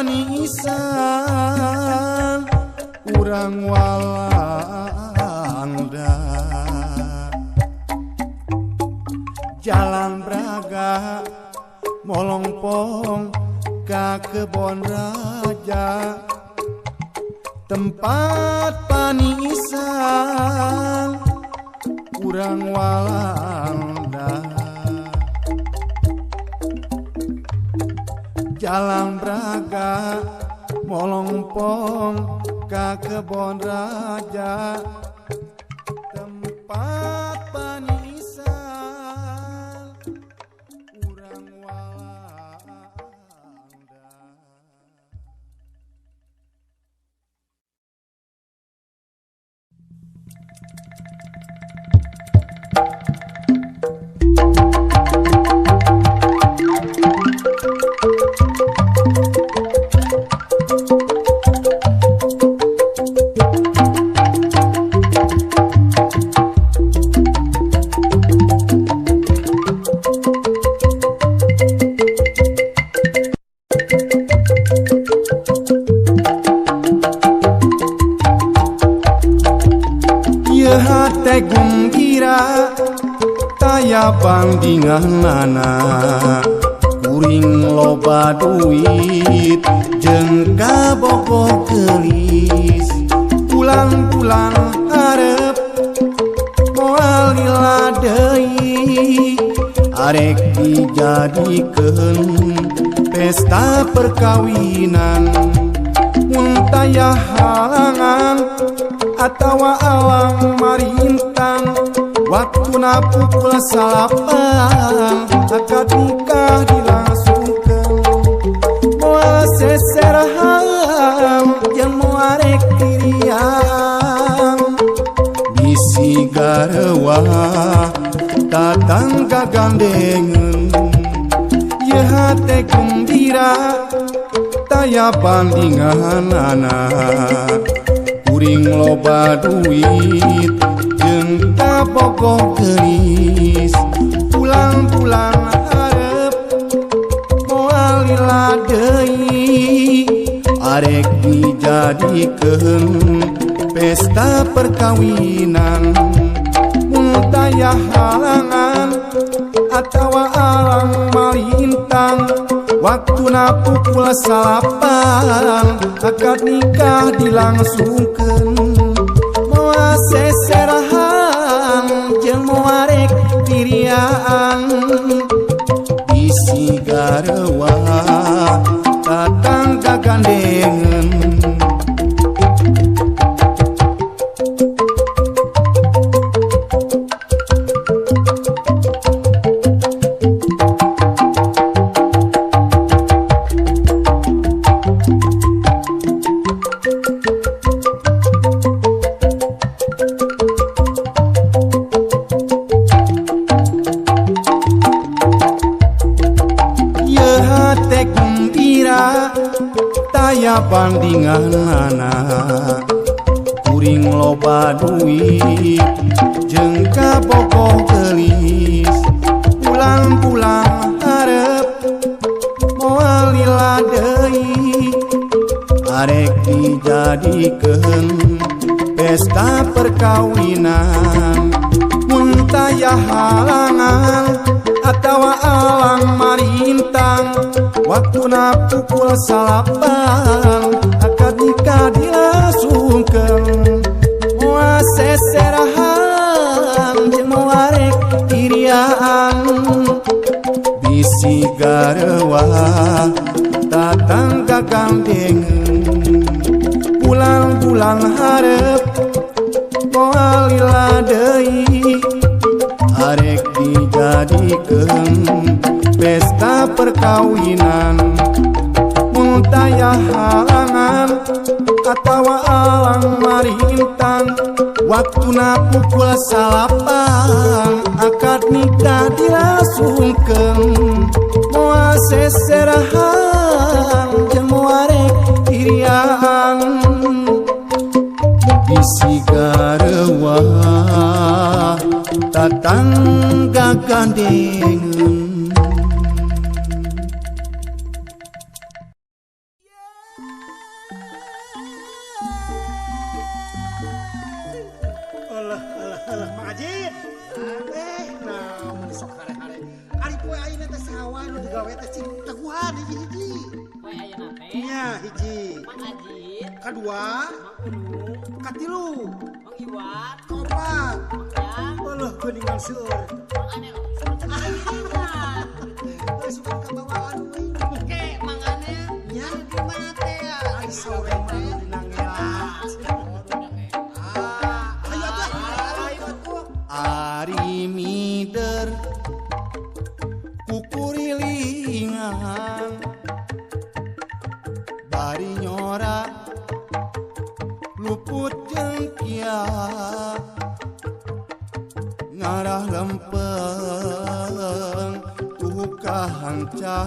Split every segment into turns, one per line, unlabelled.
paniisan urang Walanda. Jalan Braga molongpong ka kebon raja, tempat paniisan urang Walanda. Jalan Braga molongpong ka kebon raja, tempat paniisan urang Walanda. Ieu hate gumbira taya bandinganana, kuring loba duit jeung kabogoh geulis. Pulang-pulang hareup moal lila deui, arek dijadikeun pesta perkawinan. Mun taya halangan atawa alang marintang, waktuna pukul 9 akad nikah dilangsungkeun. Moal seserahan jeung moal rek tirian, bisi garewah tatangga gandengeun. Ieu hate gumbira taya bandinganana, kuring loba duit jeung kabogoh geulis. Pulang-pulang hareup moal lila deui, arek dijadikeun pesta perkawinan. Mun taya halangan atawa alang malintang, waktuna pukul 9 akad nikah dilangsungkeun. Moal seserahan jeung moal rek tirian, bisi garewah tatangga gandengeun. Taya bandinganana, kuring loba duit jeung kabogoh geulis. Pulang-pulang hareup moal lila deui, arek dijadikeun pesta perkawinan. Mun taya halangan atawa alang marintang, waktuna pukul 9 akad nikah dilangsungkeun. Moal seserahan jeung moal rek tirian, bisi garewah tatangga gandengeun. Pulang-pulang hareup moal lila deui, arek dijadikeun pesta perkawinan. Mun taya halangan atawa alang marintang, waktuna pukul 9 akad nikah dilangsungkeun. Moal seserahan jeung moal rek tirian, bisi garewah tatangga gandengeun.
Gawe teh cing teguhan hiji-hiji.
Poe ayeuna teh.
Nya hiji.
Mang Ajit,
Kadua,
Mang Unung,
katilu,
Mang Iwan,
kaopat.
Mang Jang,
Eueuh geuningan seueur.
Mang Anel.
Geus suka kabawaan euy.
Oke, Mang Anel.
Nya.
Di mana teh ya?
Ari sore mah dina ngela.
Ah,
Ayo atuh.
ayo atuh.
Ari mider kukurilingan bari nyora luput jeung kia ngarah lempeng tuh kahangca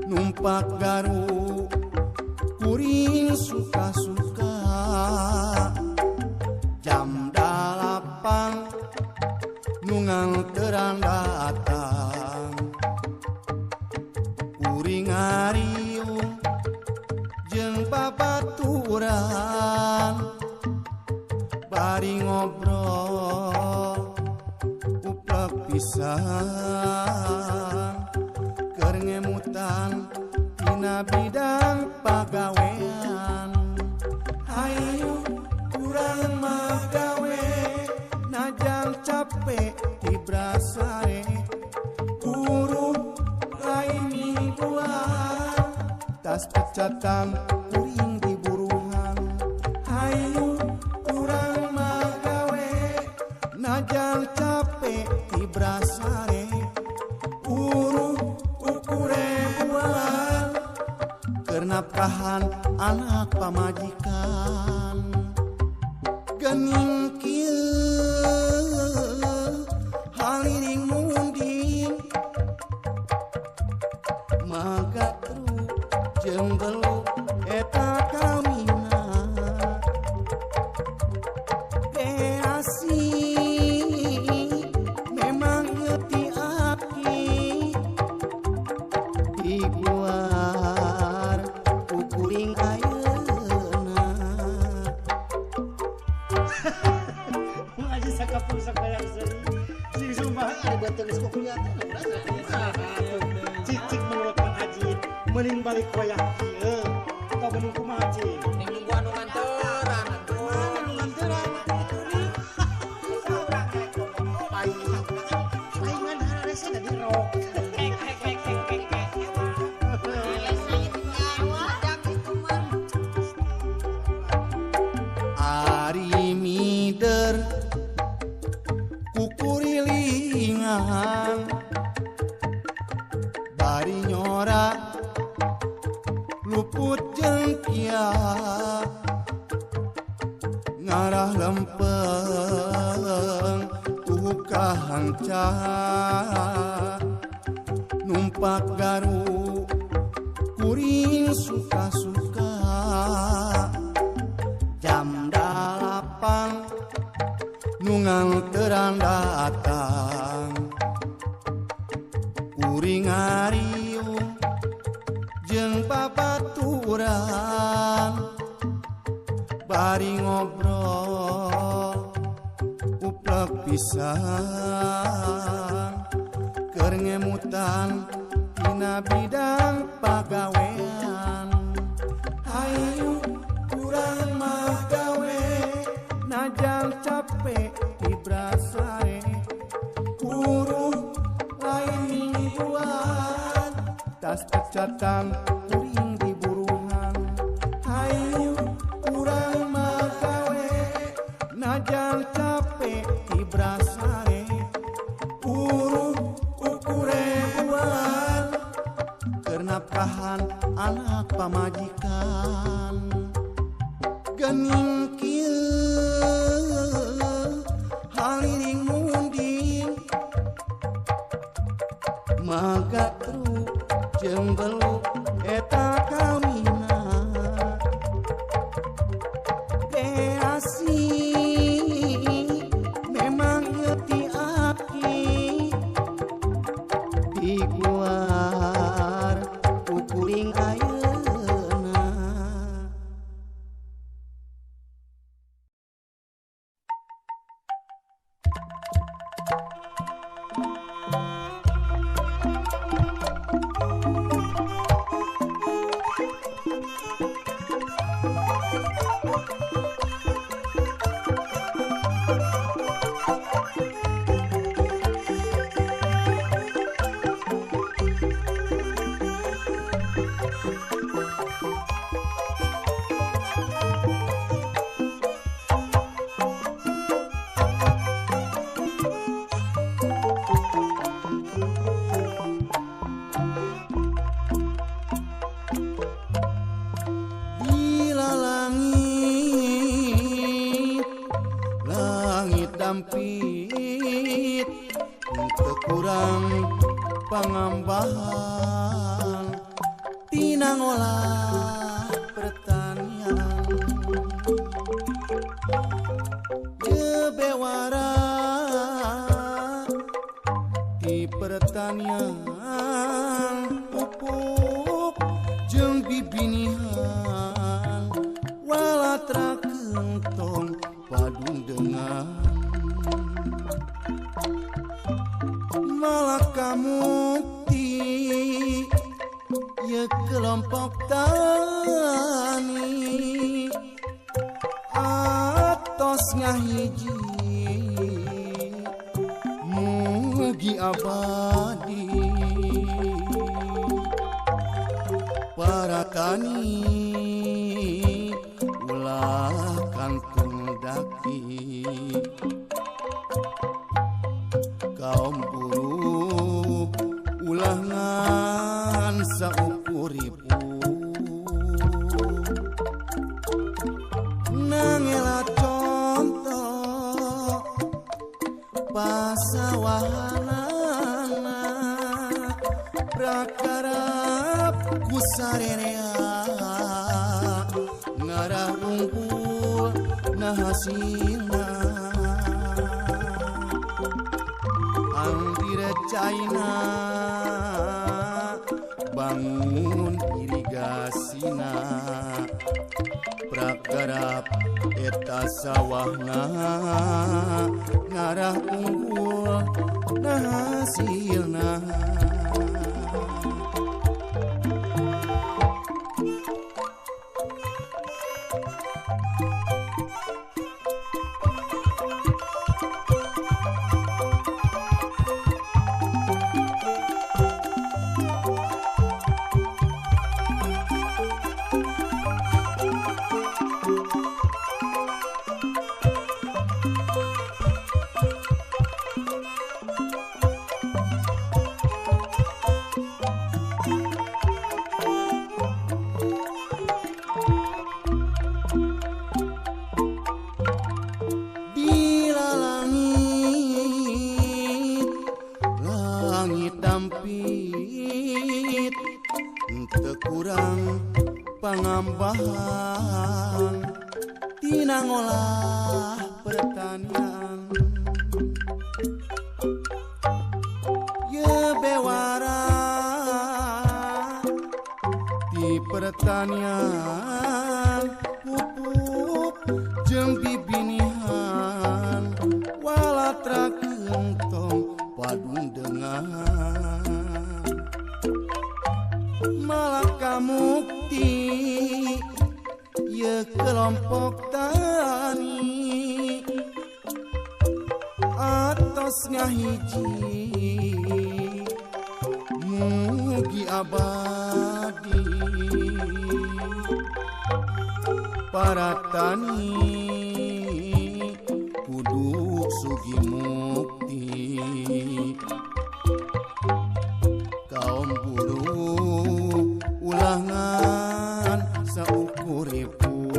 numpak garu kuring suka-suka jam 8 nungang terang datang kuring ngariung jeung babaturan bari ngobrol uplek pisan keur ngemutan dina bidang pagawean hayu kurang mah gawe najan capek tibrasare guru lain mingguan tas pecatan kuring diburuhan hayu kurang mah gawe najan capek tibrasare guru ukurebuan keur nafkahan anak pamajikan gening kieu haliring munding maga tru jeung belu eta kamina kreasi memang ngeti aki diguar kukuring ayeuna.
Mang Ajit sakapung sakayak seuri. Sing sumpah ari beuteung geus kuliah teh urang kumaha atuh. Cicik menurut Mang Ajit mending balik koyak kieu. Atau mending kumaha cing?
Ning nungguan nu nganteran atuh.
Mana nu nganteran atuh nih? Paingan. Paingan hararese da dirok.
Kek kek kek kek kek kek.
Ari mider kukurilingan bari nyora luput jeung kia ngarah lempeng tuh kahangca numpak garu kuring suka-suka jam 8 nungang terang datang kuring ngariung jeung babaturan bari ngobrol uplek pisan keur ngemutan dina bidang pagawean hayu kurang mah gawe najan capek tibrasare guru lain mingguan tas pecatan kuring diburuhan hayu kurang mah gawe najan capek tibrasare guru ukurebuan keur nafkahan anak pamajikan gening kieu haliring munding maga tru jeung belu eta kamina kreasi memang ngeti aki diguar kukuring ayeuna. Teu kurang pangambahan tina ngolah pertanian. Ye bewara di pertanian pupuk jeung bibinihan walatra kentong padundengan. Malaka mukti ye kelompok tani atos ngahiji mugi abadi. Para tani ulah kantun daki, kaum buruh ulah ngan saukur ribu. Nangela contoh pasawahanana prakarap kusarerea ngarah unggul nah hasilna. Andir China bangun irigasina prakarap eta sawahna ngarah unggul nah hasilna. Dampit teu kurang pangambahan tina ngolah pertanian. Ye bewara di pertanian pupuk jeung bibinihan walatra kentong padundengan. Malaka mukti ye kelompok tani atos ngahiji mugi abadi. Para tani kudu sugi mukti, kaum buruh ulah ngan saukur ribu.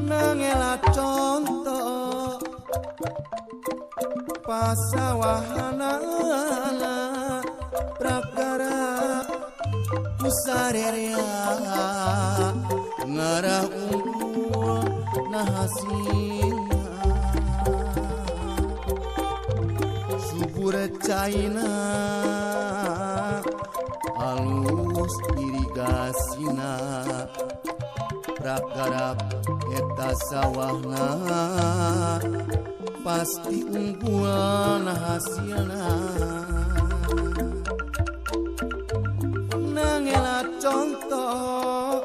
Nangela contoh pasawahanana prakarap kusarerea ngarah unggul nah hasilna. Subur China alus irigasina prakarap eta sawahna pasti unggul nah hasilna. Nangela contoh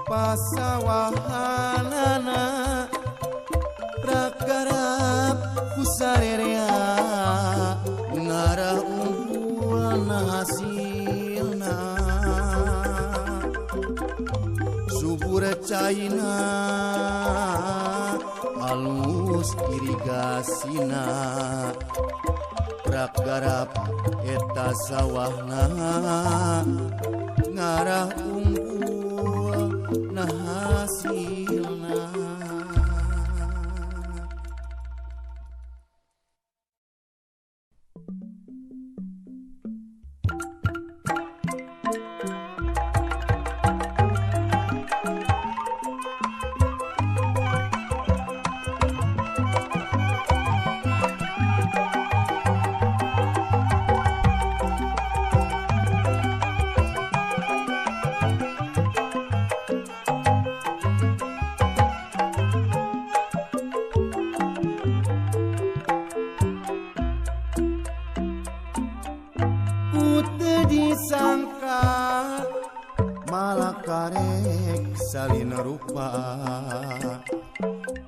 pasawahanana prakarap kusarerea ngarah unggul nah hasilna. Subur China alus irigasina prakarap eta sawahna ngarah unggul nah hasilna. salin rupa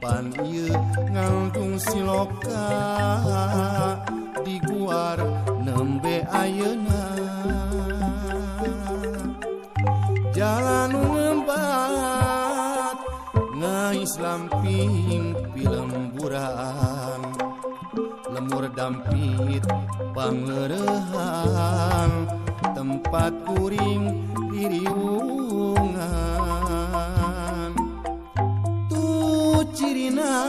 pan ieu nganggung siloka diguar nembe ayeuna jalan ngembat ngais lamping pilemburan lemur dampit pangerehan tempat kuring diriungan tu cirina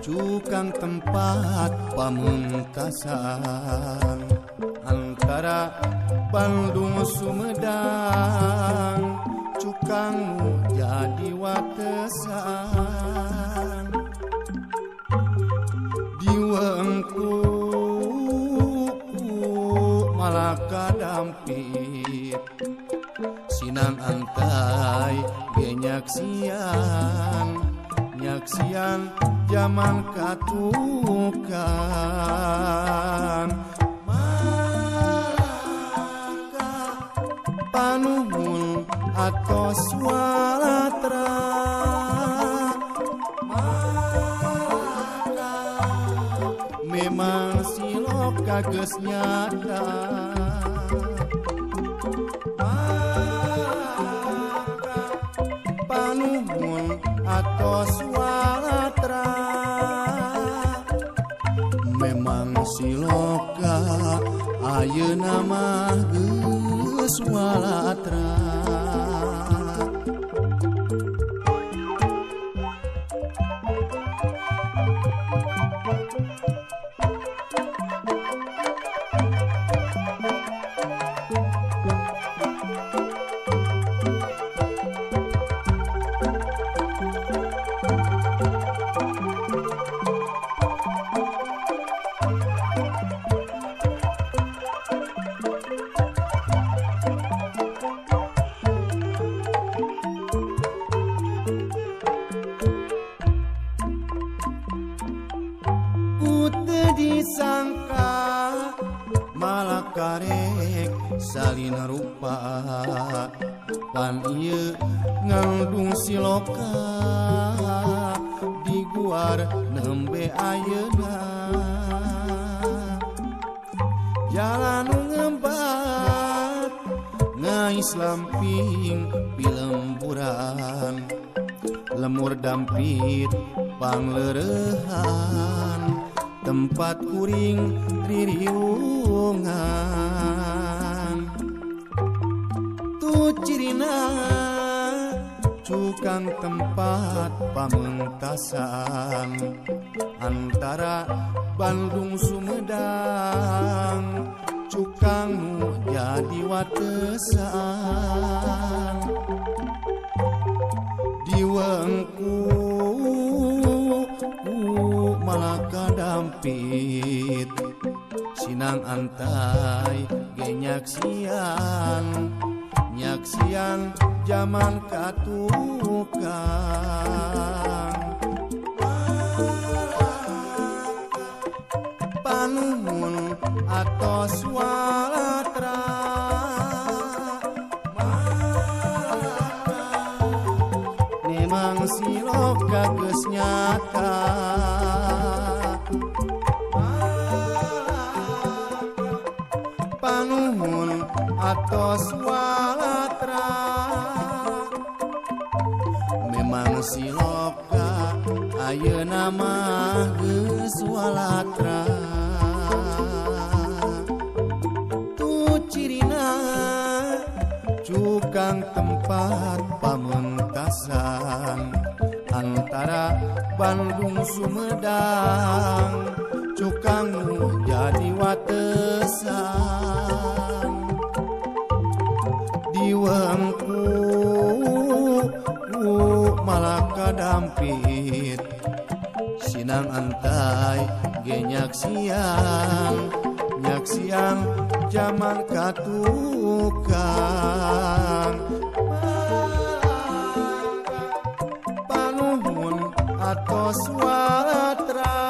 cukang tempat pamungkasan antara Bandung Sumedang cukang nu jadi watesan diwengku Malaka dampit sinang antai ge nyaksian nyaksian jaman katukang Malaka panuhun atos walatra Malaka memang siloka geus nyata Malaka panuhun atos walatra memang siloka ayeuna mah geus walatra. Disangka malah karek salin rupa pan ieu ngandung siloka diguar nembe ayeuna jalan ngembat ngais lamping pilemburan lemur dampit panglerehan tempat kuring ririungan tu cirina cukang tempat pamungkasan antara Bandung Sumedang cukang nu jadi watesan diwengku Malaka dampit sinang antai ge nyaksian nyaksian jaman katukang panuhun atos walatra memang siloka geus nyata panuhun atos walatra memang siloka ayeuna mah geus walatra tu cirina cukang tempat pamungkasan antara Bandung Sumedang cukang nu jadi watesan diwengku Malaka dampit sinang antai ge nyaksian nyaksian jaman katukang panuhun atos walatra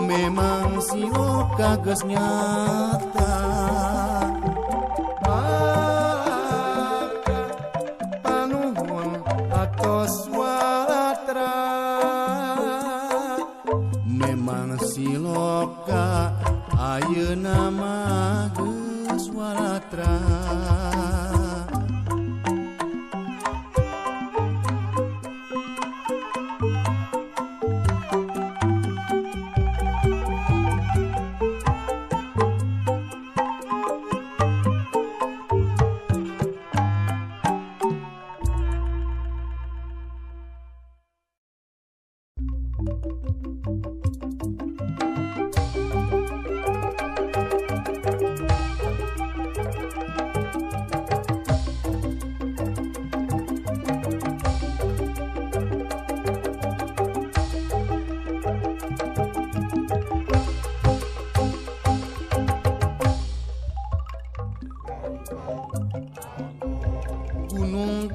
memang siloka geus nyata. Gunung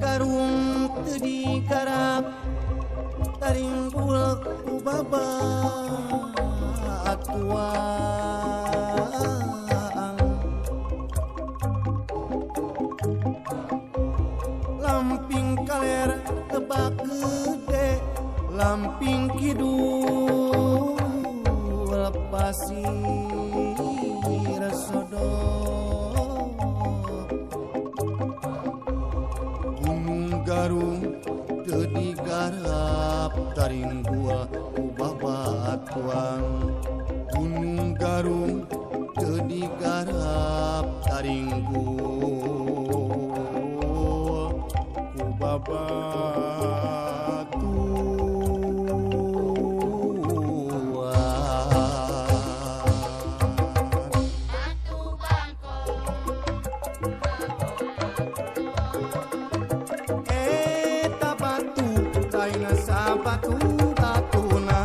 Garung teu digarap taringgul ku babatuan Lamping kaler tebak gede lamping kidul pasir sodok. Gunung Garung teu digarap taringgul ku babatuan. Gunung Garung teu digarap taringgul ku babatuan. Eta batu lain sabatu batuna.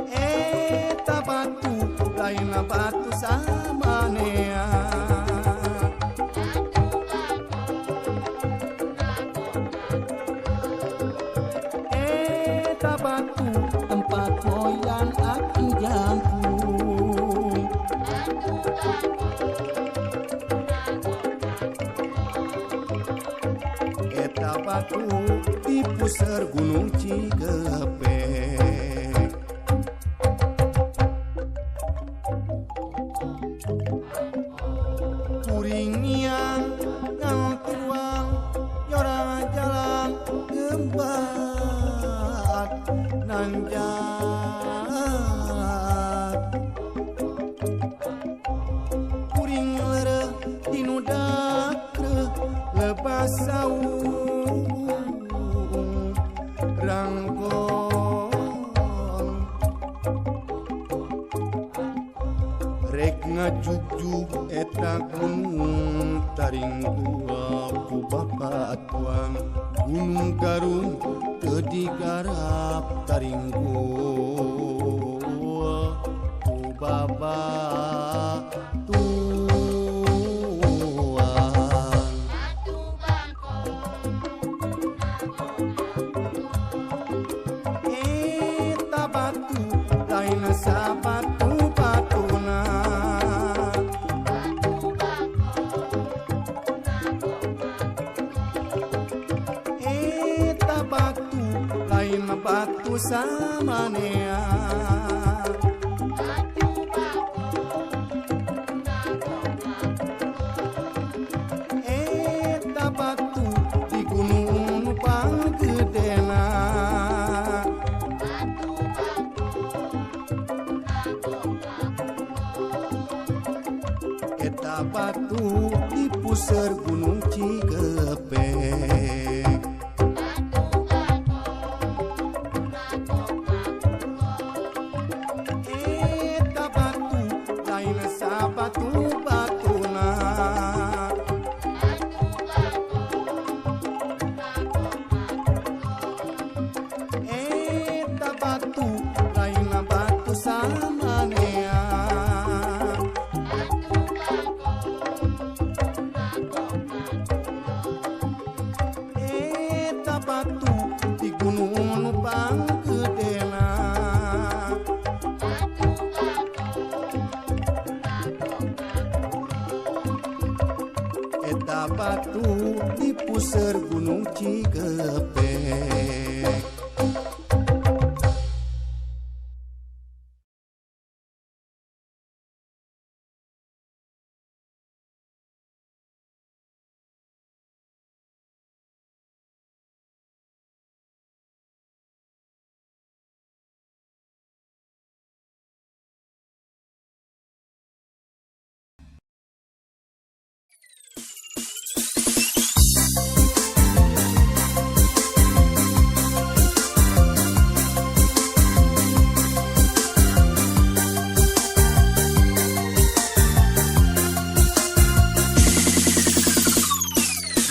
Eta batu lain batu samanea. Eta batu tempat moyan aki jangkung. Eta batu di puseur Gunung Cigepek. Kuring niang ngantuang yorang jalan gembat nanjak. Kuring lereuh tinu dakreuh lepas saung rangkong. Rek ngajugjug eta gunung taringgul ku babatuan. Gunung Garung teu digarap taringgul ku babatuan. Eta batu lain sabatu batuna. Eta batu lain batu samanea. Eta batu di gunung nu panggedena. Eta batu di puseur Gunung Cigepek. Eta batu lain sabatu batuna. Eta batu lain batu samanea. Eta batu di gunung nu panggedena. Eta batu di puseur Gunung Cigepek.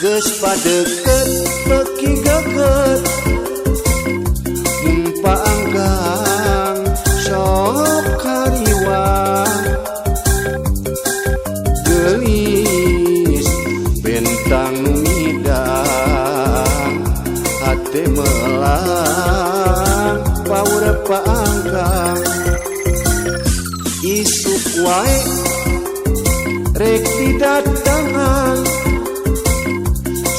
Geus padeukeut beuki geukeut mun paanggang sok kariwang geulis bentang nu midang hate melang paur paanggang isuk wae rek didatangan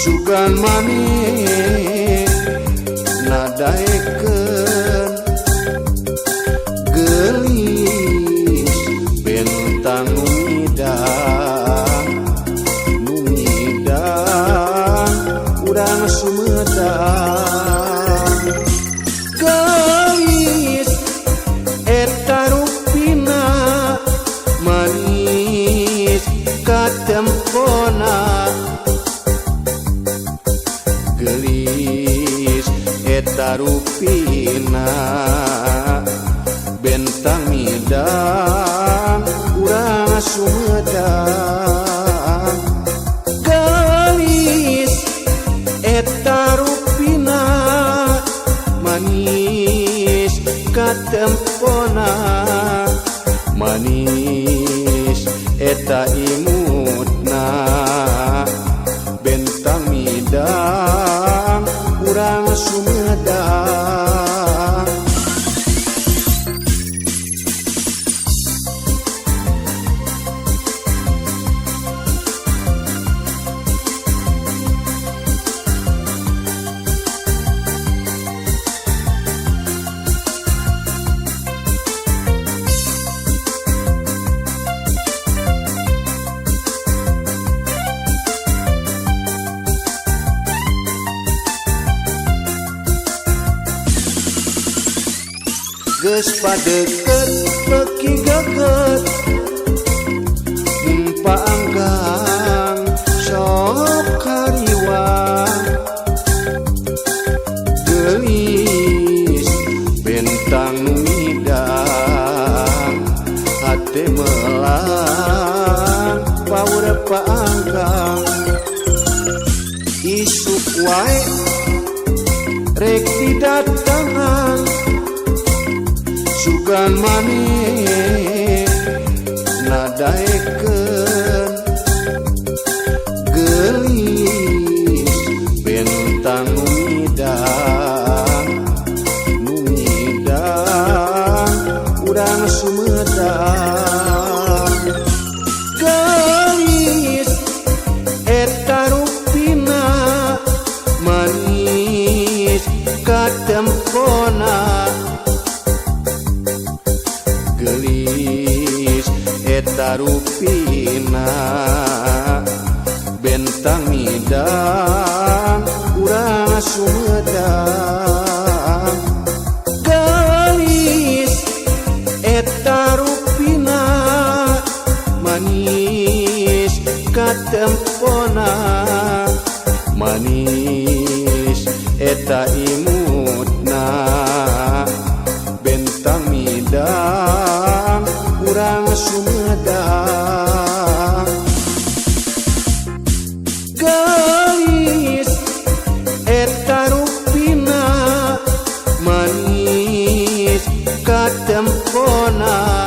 sugan maneh nadaekeun geulis bentang nu midang nu midang urang Sumedang geulis eta rupina manis katempona geulis eta rupina bentang midang urang Sumedang geulis eta rupina manis katempona manis eta imutna bentang midang urang Sumedang. Geus padeukeut beuki geukeut mun paanggang sok kariwang geulis bentang nu midang hate melang paur paanggang isuk wae rek didatangan sugan maneh nadaekeun geulis bentang nu midang nu midang urang Sumedang geulis eta rupina manis katempona geulis eta rupina bentang midang urang Sumedang geulis eta rupina manis katempona manis eta imutna bentang midang urang Sumedang geulis eta rupina manis katempona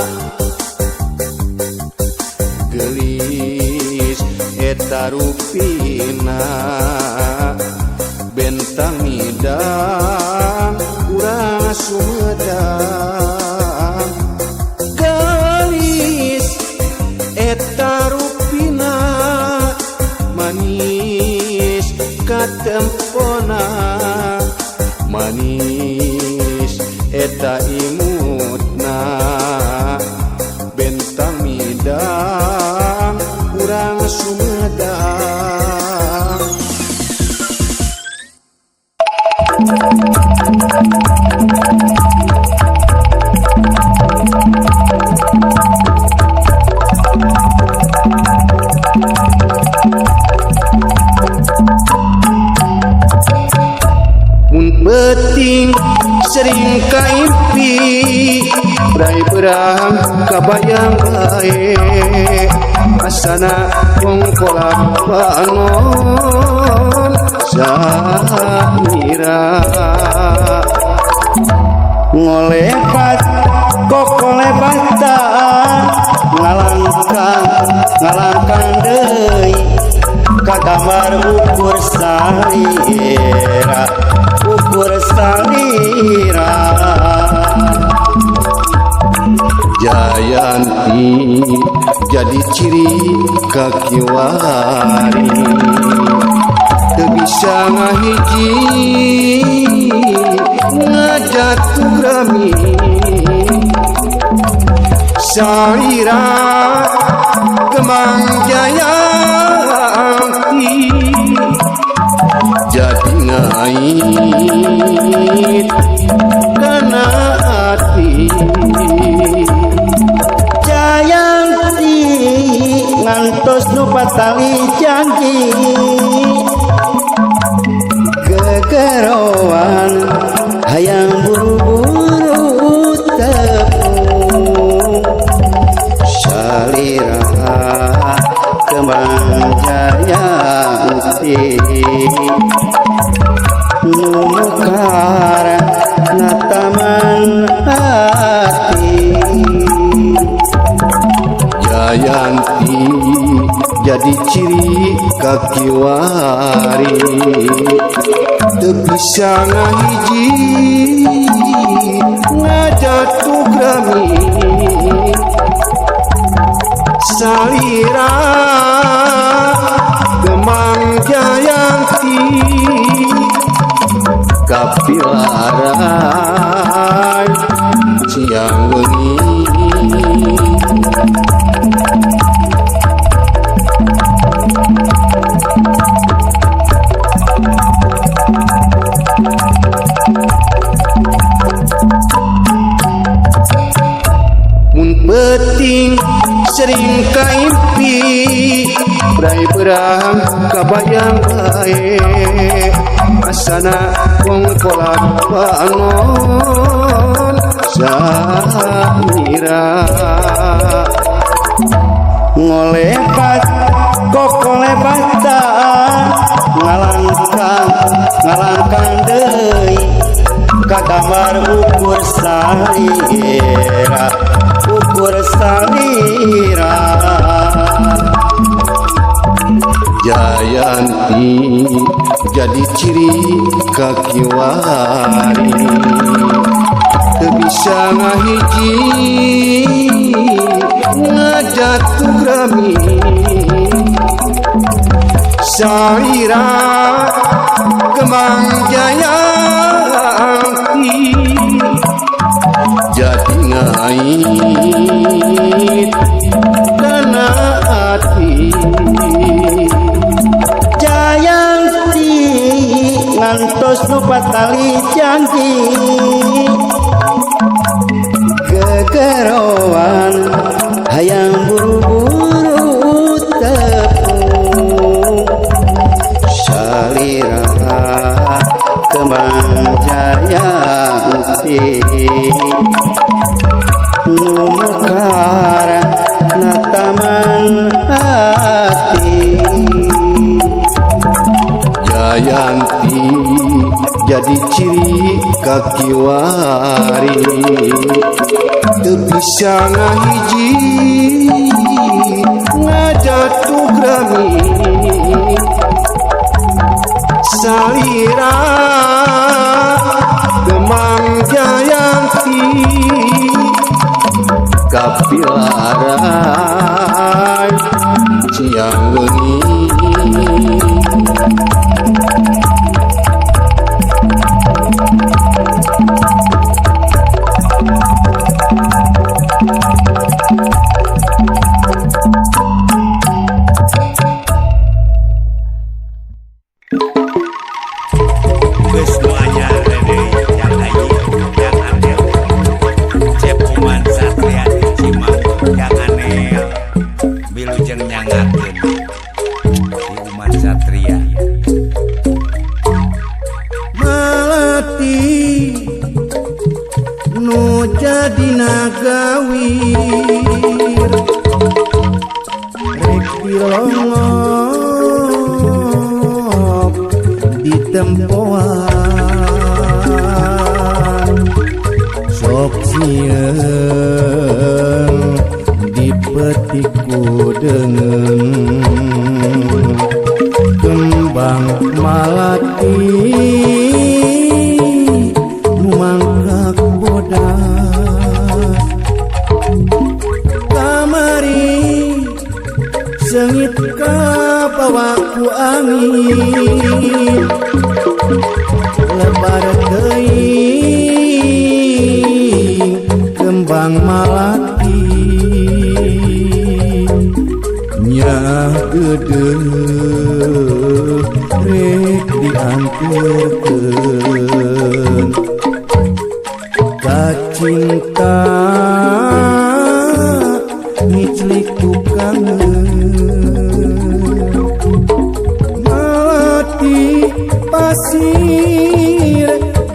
geulis eta rupina bentang midang urang Sumedang geulis eta rupina manis katempona manis eta imutna bentang midang urang Sumedang. Mun beuting sering kaimpi brai berang kabayang bae asana Kongkolak panon Samira
ngolepat kokolepatan ngalangkang ngalangkang deui kagambar ukur salira ukur salira.
Jayanti jadi ciri kakiwari teu bisa ngahiji ngajatuh grami salira Kemang Jayanti jadi ngait kana ati.
Jayanti ngantos nu patali janji gegeroan hayang buru-buru tepung salira Kemang Jayanti nu mekar na taman hati.
Jayanti jadi ciri kakiwari teu bisa ngahiji ngajatuh grami salira Kemang Jayanti kapilaran siang wengi. Mun peuting sering kaimpi brai berang kabayang bae asana kongkolak panon Samira
ngolepat kokolepatan ngalangkang ngalangkang deui kagambar ukur salira ukur salira.
Jayanti jadi ciri kakiwari teu bisa ngahiji ngajatuh grami salira Kemang Jayanti jadi ngait kana ati.
Jayanti ngantos nu patali janji gegeroan hayang buru-buru tepung salira Kemang Jayanti nu mekar na taman hati.
Jayanti jadi ciri kakiwari teu bisa ngahiji ngajatuh grami salira Kemang Jayanti kapilaran siang wengi.
Geus nu anyar deui yang ayi yang anel Cep Oman Satria di Cimang yang anel wilujeng nyangakeun di Uman Satria
Melati nu jadi nagawir rek Dilongok di tempoan sok sieun dipetik ku deungeun kembang malati nu mangkak bodas kamari seungit kabawa ku angin lebar teuing kembang malati nyaah geudeuh rek dianterkeun ka cinta ngiclik ku kangen malati pasir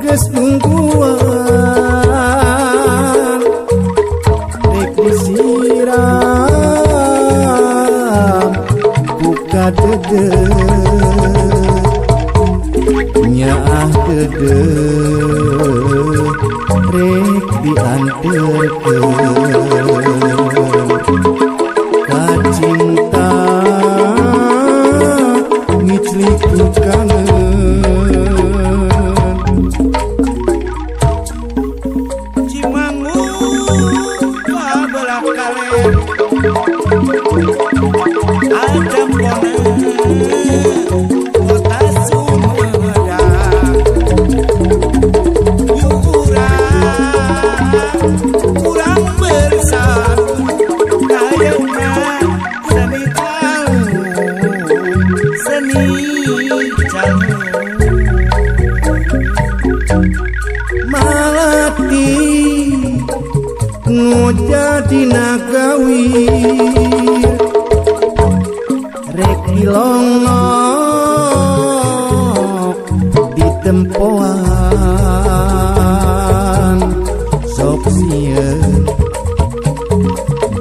geus nungguan rek disiram ku kadeudeuk nyaah deudeuh rek dianterkeun ka cinta ngiclik ku kangen.
Cimangu kabelah kalen Ajampona kota Sumedang Yurang kurang bersatu Ayeuna seni calung seni calung
Malati nu jadi nagawir rek dilongok di tempoan sok sieun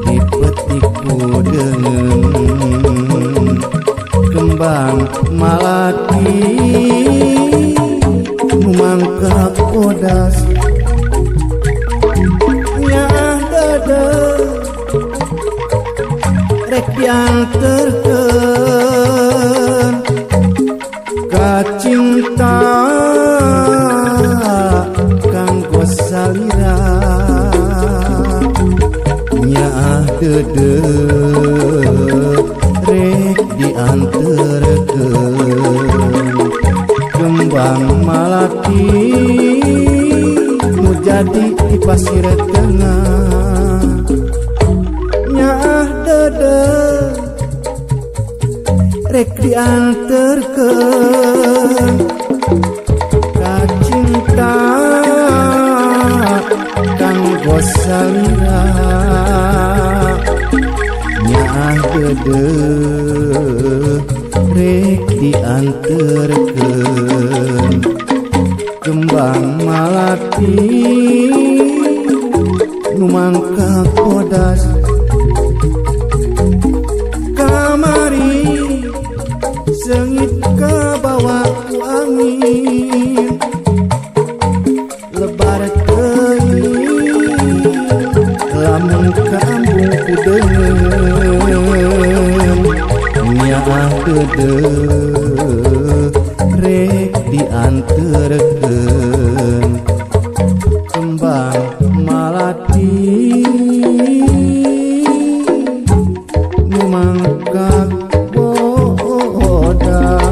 dipetik ku deungeun kembang malati nu mangkak bodas nyaah deudeuh rek dianterkeun ka cinta kanggo salira nyaah deudeuh rek dianterkeun kembang malati nu jadi di pasir tengah nyaah deudeuh rek dianterkeun ka cinta kanggo salira nyaah deudeuh rek dianterkeun kembang malati nu mangkak bodas kamari seungit kabawa ku angin lebar teuing lamun kaambung ku deungeun nyaah deudeuh rek dianterkeun kembang malati nu mangkak bodas.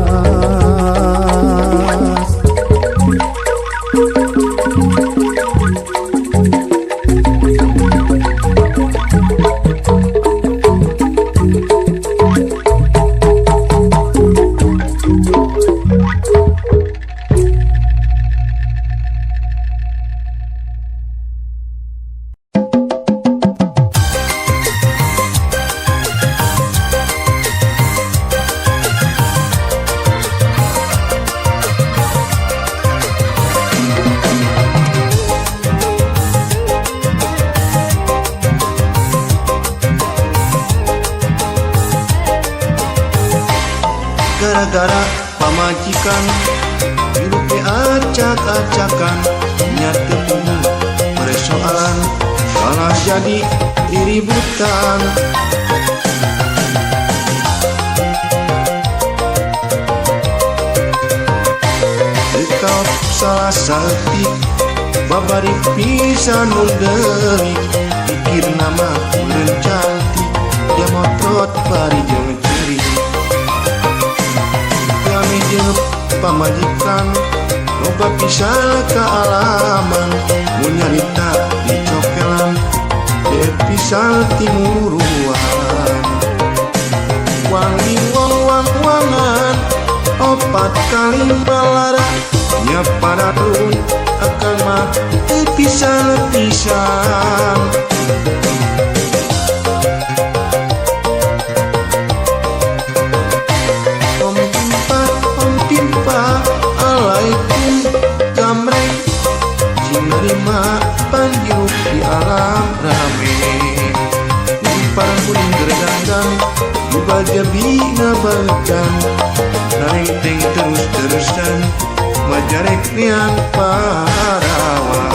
Gara-gara pamajikan hirup teh acak-acakan, nya teu puguh persoalan malah jadi diributan. Teu salah saeutik babari pisan mun deui, pikir nama meureun cantik dia motrot bari jeung ceurik. Kami jeung pamajikan loba pisan kaalaman, mun nyarita dicokelan teu pisan timuruan. Wangi wong wang wangan opat kali balara nya paradun akang mah teu pisan-pisan. Om pimpa alaikum gamreng sing nerima panjirup di alam rame. Limparan kuning geredangdang luba jabina baucan narengteng terus-terusan majarek niang parawan.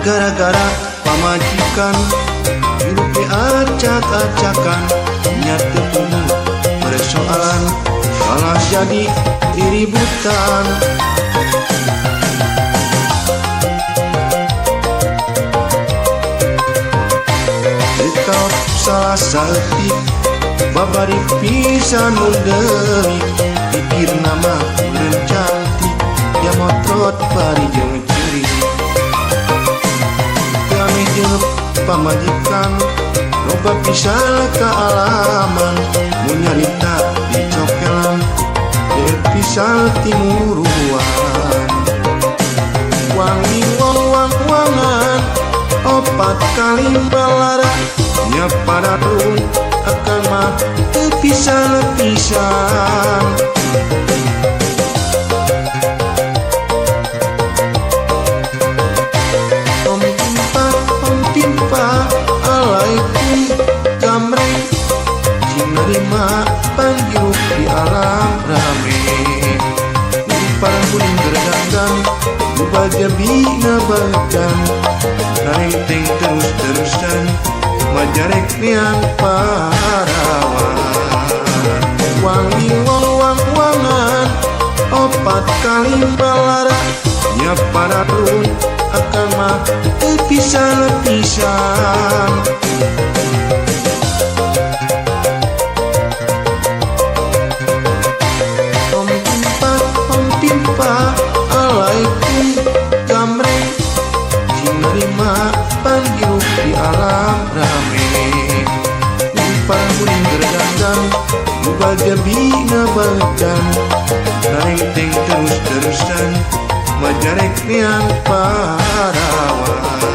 Gara-gara pamajikan hirup teh acak-acakan, nya teu puguh persoalan malah jadi diributan. Teu salah saeutik babari pisan mun deui, pikir nama meureun cantik dia motrot bari jeung ceurik. Kami jeung pamajikan loba pisan kaalaman, mun nyarita dicokelan teu pisan timuruan. Wangi wong wang wangan opat kali balara nya paradun akang mah teu pisan-pisan. Om pimpa alaikum gamreng sing nerima panjirup di alam rame. Limparan kuning geredangdang luba jabina baucan narengteng terus-terusan majarek niang parawan. Wangi wong wang wangan opat kali balara nya paradun akang mah teu pisan-pisan. Om pimpa alaikum gamreng sing nerima panjirup di alam rame. Limparan kuning geredangdang luba jabina baucan narengteng terus-terusan majarek niang parawan.